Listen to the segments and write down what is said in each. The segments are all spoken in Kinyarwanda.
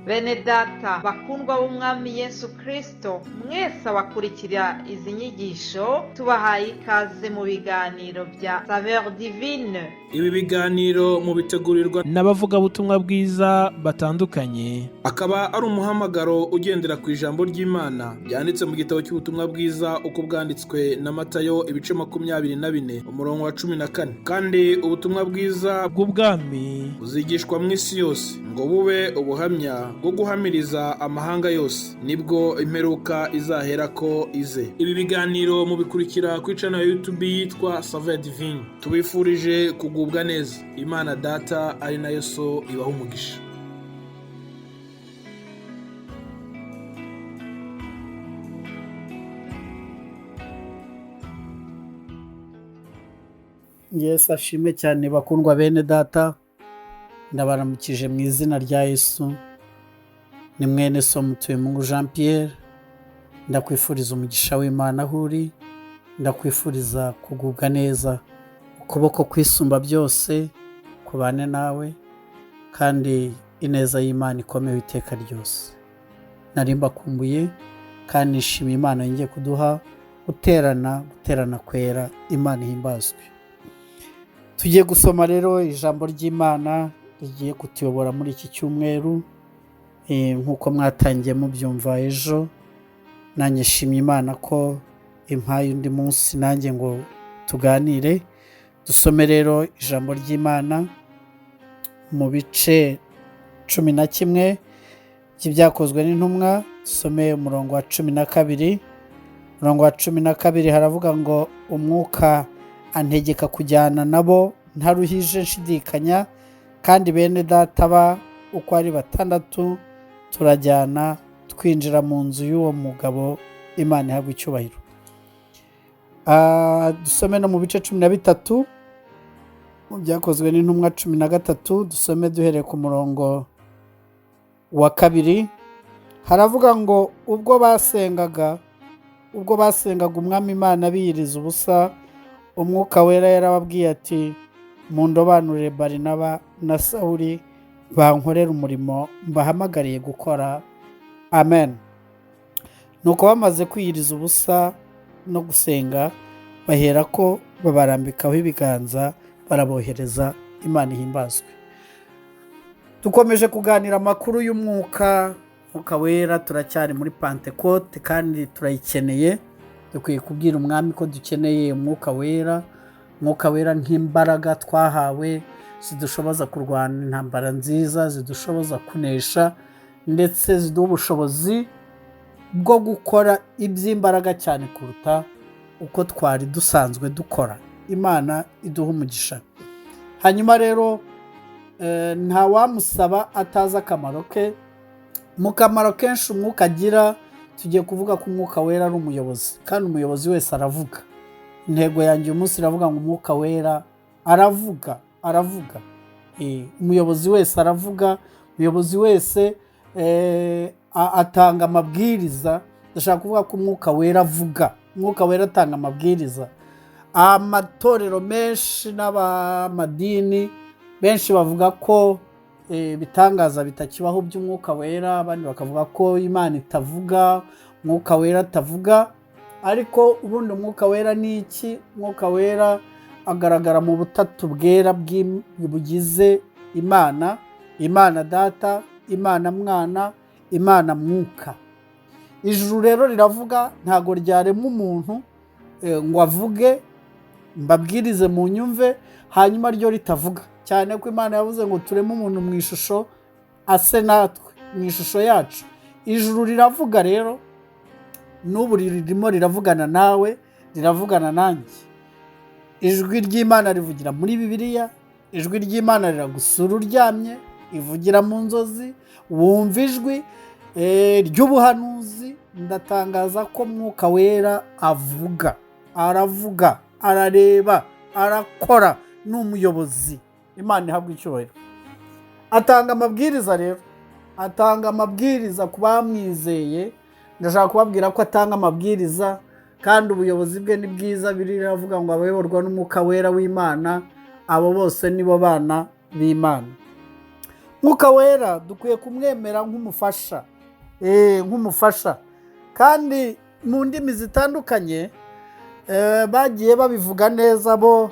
Bene data bakundwa b'Umwami Yesu Kristo, mwese abakurikira izi nyigisho, tubahaye ikaze mu biganiro bya Saveur Divine. Ibi biganiro mubitegurirwa n'abavugabutumwa bwiza batandukanye, akaba ari umuhamagaro ugendera ku ijambo ry'Imana ryanditse mu gitabo cy'ubutumwa bwiza uko bwanditswe na Matayo ibice 24 umurongo wa 14. Kandi ubutumwa bwiza bw'ubwami buzigishwa mu isi yose ngo bube ubuhamya bwo guhamiriza amahanga yose, nibwo imperuka izaherako ize. Ibi biganiro mubikurikira ku channel ya YouTube yitwa Saveur Divine. Tubifurije kugubwa neza. Imana Data ari nayo So ibaha umugisha. Yesu ashimwe cyane bakundwa bene data, ndabaramukije mu izina rya Yesu. Ni mwene so Mutuyemungu Jean Pierre, ndakwifuriza umugisha w'Imana aho uri, ndakwifuriza kugubwa neza, ukuboko kwisumba byose kubane nawe, kandi ineza y'Imana ikomeye iteka ryose. Nari mbakumbuye kandi nishimiye Imana yongeye kuduha guterana kwera. Imana ihimbazwe. Tugiye gusoma rero ijambo ry'Imana rigiye kutuyobora muri iki cyumweru, nk'uko mwatangiye mubyumva ejo. Nanjye nshimye Imana ko impaye undi munsi nanjye ngo tuganire. Dusome rero ijambo ry'Imana mu bice 11 by'ibyakozwe n'intumwa. Dusome umurongo wa 12. Umurongo wa 12 haravuga ngo umwuka antegeka kujyana nabo ntaruhije nshidikanya, kandi bene data ba uko ari 6 turajyana twinjira mu nzu y'uwo mugabo. Imana ihabwa icyubahiro. Dusome no mu bice 13 mu byakozwe n'intumwa 13, dusome duhereye ku murongo wa 2. Haravuga ngo ubwo basengaga Umwami Imana biyiriza ubusa, Umwuka Wera yarababwiye ati mundobanurire Barinaba na Sawuli bankorera umurimo mbahamagariye gukora. Amen. Nuko bamaze kwiyiriza ubusa no gusenga, bahera ko babarambikaho ibiganza barabohereza. Imana ihimbazwe. Dukomeje kuganira amakuru y'umwuka, Umwuka Wera. Turacyari muri Pantekote kandi turayikeneye. Dukwiye kubwira Umwami ko dukeneye Umwuka Wera. Umwuka Wera nk'imbaraga twahawe zidushoboza kurwana intambara nziza, zidushoboza kunesha, ndetse ziduha ubushobozi bwo gukora iby'imbaraga cyane kuruta uko twari dusanzwe dukora. Imana iduha umugisha. Hanyuma rero nta wamusaba atazi akamaro ke. Mu kamaro kenshi umwuka agira, tugiye kuvuga ko Umwuka Wera ari umuyobozi, kandi umuyobozi wese aravuga. Intego yanjye uyu munsi iravuga ngo Umwuka Wera aravuga, aravuga. Umuyobozi wese aravuga, umuyobozi wese atanga amabwiriza. Ndashaka kuvuga ko Umwuka Wera avuga, Umwuka Wera atanga amabwiriza. Amatorero menshi n'abamadini benshi bavuga ko ibitangaza bitakibaho by'Umwuka Wera, abandi bakavuga ko Imana itavuga, Umwuka Wera atavuga. Ariko ubundi Umwuka Wera ni iki? Umwuka Wera agaragara mu butatu bwera bugize Imana: Imana Data, Imana Mwana, Imana Mwuka. Ijuru rero riravuga, ntago ryarema umuntu ngo avuge mbabwirize mu nyumve hanyuma ryo ritavuga. Cyane ko Imana yavuze ngo tureme umuntu mu ishusho ase natwe, mu ishusho yacu. Ijuru riravuga rero, n'ubu ririmo riravugana nawe, riravugana nanjye. Ijwi ry'Imana rivugira muri Bibiliya, ijwi ry'Imana riragusura uryamye, ivugira mu nzozi, wumva ijwi ry'ubuhanuzi. Ndatangaza ko Mwuka Wera avuga, aravuga, arareba, arakora, ni umuyobozi. Imana ihabwa icyubahiro. Atanga amabwiriza rero, atanga amabwiriza ku bamwizeye. Ndashaka kubabwira ko atanga amabwiriza, kandi ubuyobozi bwe ni bwiza. Biravuga ngo abayoborwa n'Umwuka Wera w'Imana, abo bose nibo bana b'Imana. Mwuka Wera dukwiye kumwemera nk'umufasha, nk'umufasha. Kandi mu ndimi zitandukanye bagiye babivuga neza bo.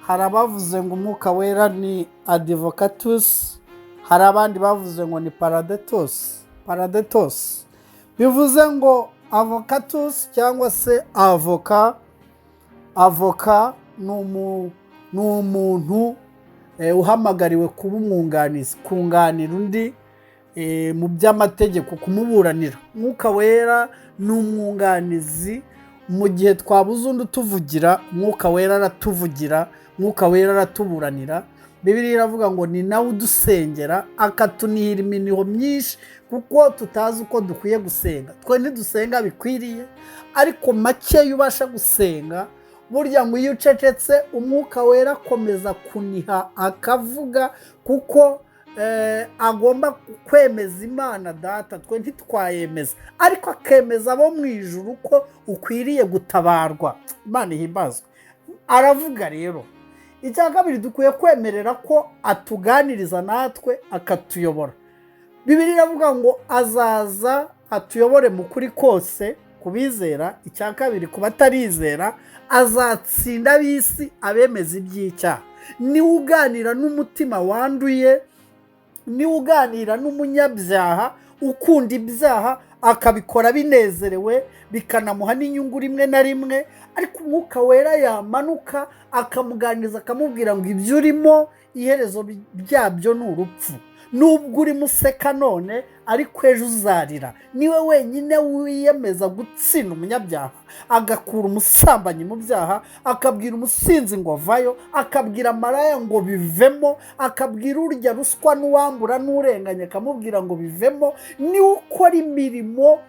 Hari abavuze ngo Umwuka Wera ni advocatus, hari abandi bavuze ngo ni paradetos. Paradetos bivuze ngo avocatus cyangwa se avoka. Avoka ni umuntu uhamagariwe kuba umwunganizi, kunganira undi mu by'amategeko, kumuburanira. Umwuka Wera ni umwunganizi. Mu gihe twabuze undi utuvugira, Umwuka Wera aratuvugira, Umwuka Wera aratuburanira. Bibiliya iravuga ngo ni nawe udusengera, akatunihira iminiho myinshi, kuko tutazi uko dukwiye gusenga. Twe ntidusenga bikwiriye, ariko makeya ubasha gusenga, burya ngo iyo ucecetse Umwuka Wera akomeza kuniha akavuga, kuko agomba kwemeza Imana Data. Twe ntitwayemeza, ariko akemeza abo mu ijuru ko ukwiriye gutabarwa. Imana ihimbazwe. Aravuga rero. Icya kabiri, dukwiye kwemerera ko atuganiriza natwe akatuyobora. Bibiliya iravuga ngo azaza atuyobore mu kuri kose ku bizera. Icya kabiri, ku batarizera, azatsinda ab'isi abemeza iby'icyaha. Niwe uganira n'umutima wanduye, niwe uganira n'umunyabyaha ukunda ibyaha, akabikora binezerewe, bikanamuha n'inyungu rimwe na rimwe. Ariko Umwuka Wera yamanuka akamuganiriza, akamubwira ngo ibyo urimo iherezo ryabyo ni urupfu, nubwo urimo useka none ariko ejo uzarira. Niwe wenyine wiyemeza gutsinda umunyabyaha, agakura umusambanyi mu byaha, akabwira umusinzi ngo vayo, akabwira maraya ngo bivemo, akabwira urya ruswa n'uwambura n'urenganya, akamubwira ngo bivemo. Niwe ukora imirimo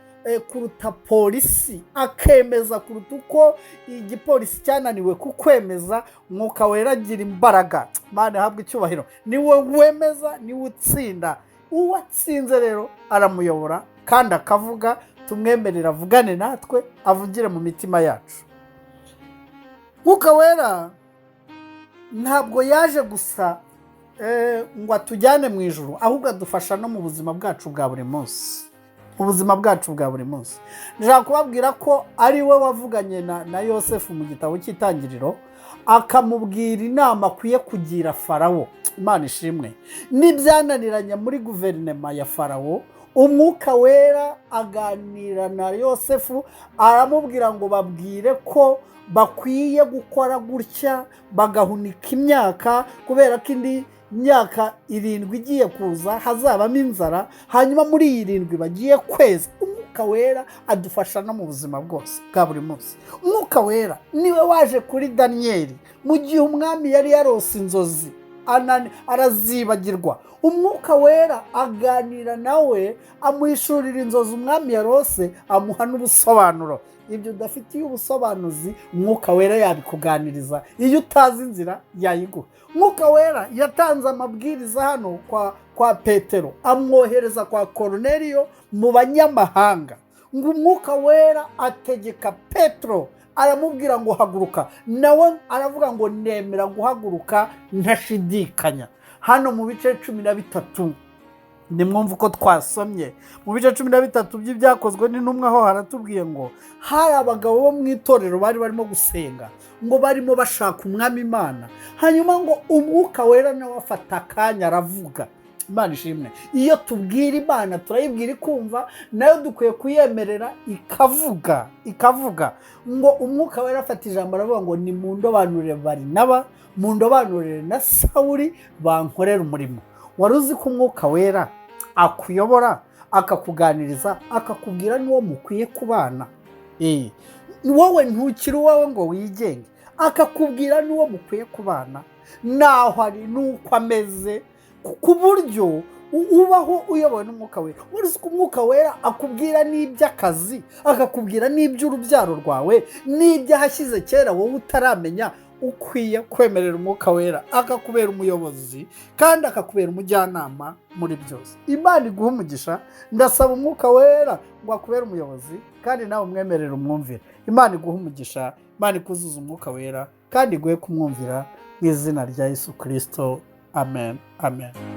kuruta polisi, akemeza kuruta uko igipolisi cyananiwe kukwemeza. Umwuka Wera agira imbaraga. Imana ihabwa icyubahiro. Niwe wemeza, niwe utsinda. Uwo atsinze rero aramuyobora kandi akavuga. Tumwemerera avugane natwe, avugire mu mitima yacu. Mwuka Wera ntabwo yaje gusa ngo atujyane mu ijuru, ahubwo adufasha no mu buzima bwacu bwa buri munsi. Mu buzima bwacu bwa buri munsi, ndashaka kubabwira ko ari we wavuganye na Yosefu mu gitabo cy'Itangiriro, akamubwira inama akwiye kugira Farawo. Imana ishimwe. N'ibyananiranye muri guverinoma ya Farawo, Umwuka Wera aganira na Yosefu, aramubwira ngo babwire ko bakwiye gukora gutya, bagahunika imyaka, kubera ko indi myaka 7 igiye kuza hazabamo inzara, hanyuma muri iyi 7 bagiye kweza. Umwuka Wera adufasha no mu buzima bwose bwa buri munsi. Umwuka Wera niwe waje kuri Daniyeli mu gihe umwami yari yarose inzozi arazibagirwa. Umwuka Wera aganira nawe, amuhishurira inzozi umwami yarose, amuha n'ubusobanuro. Ibyo udafitiye ubusobanuzi, Umwuka Wera yabikuganiriza. Iyo utazi inzira, yayiguha. Umwuka Wera yatanze amabwiriza hano kwa Petero, amwohereza kwa Koroneriyo mu banyamahanga. Ngo Umwuka Wera ategeka Petero, aramubwira ngo haguruka, nawe aravuga ngo nemera guhaguruka ntashidikanya. Hano mu bice 13, nimwumva uko twasomye mu bice 13 by'Ibyakozwe n'Intumwa, ho haratubwiye ngo hari abagabo bo mu itorero bari barimo gusenga, ngo barimo bashaka Umwami Imana, hanyuma ngo Umwuka Wera nawe afata akanya aravuga. Imana ishimwe. Iyo tubwira Imana, turayibwira ikumva, nayo dukwiye kuyemerera ikavuga, ikavuga. Ngo Umwuka Wera afata ijambo, aravuga ngo ni mu ndobanurire Barinaba, mu ndobanurire na Sawuri, bankorera umurimo. Wari uzi ko Umwuka Wera akuyobora, akakuganiriza, akakubwira n'uwo mukwiye kubana? Wowe ntukiri uwawe ngo wigenge. Akakubwira n'uwo mukwiye kubana, naho ari n'uko ameze, ku buryo ubaho uyobowe n'Umwuka Wera. Wari uzi ko Umwuka Wera akubwira n'iby'akazi, akakubwira n'iby'urubyaro rwawe, n'iby'ahashyize kera wowe utaramenya? Ukwiye kwemerera Umwuka Wera akakubera umuyobozi kandi akakubera umujyanama muri byose. Imana iguha umugisha. Ndasaba Umwuka Wera ngo akubere umuyobozi, kandi nawe umwemerere umwumvire. Imana iguha umugisha, Imana ikuzuza Umwuka Wera kandi iguhe kumwumvira, mu izina rya Yesu Kirisito. Amen, amen.